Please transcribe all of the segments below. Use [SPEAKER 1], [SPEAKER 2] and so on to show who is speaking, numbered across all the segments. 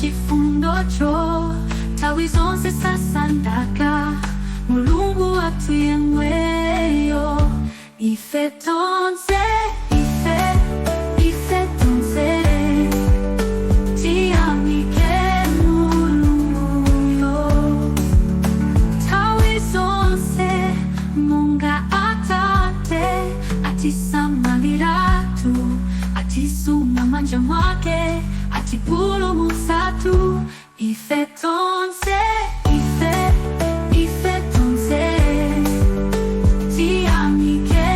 [SPEAKER 1] Chifundocho nthawi zonse sasandaka, Mulungu wathu yemweyo. Ife tonse, ife, ife tonse, tiyamike Mulunguyo nthawi zonse. Monga atate atisamaliratu, atisunga m'manja mwake, atipulumutsatu. Ife tonse, ife, ife tonse, tiyamike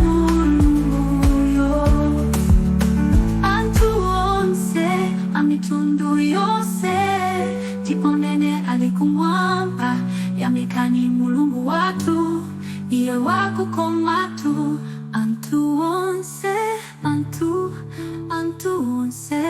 [SPEAKER 1] Mulunguyo. Anthu onse amitundu yonse, ndipo amene ali kumwamba, yamikani Mulungu wathu, iye wakukomatu. Anthu onse, anthu, anthu onse.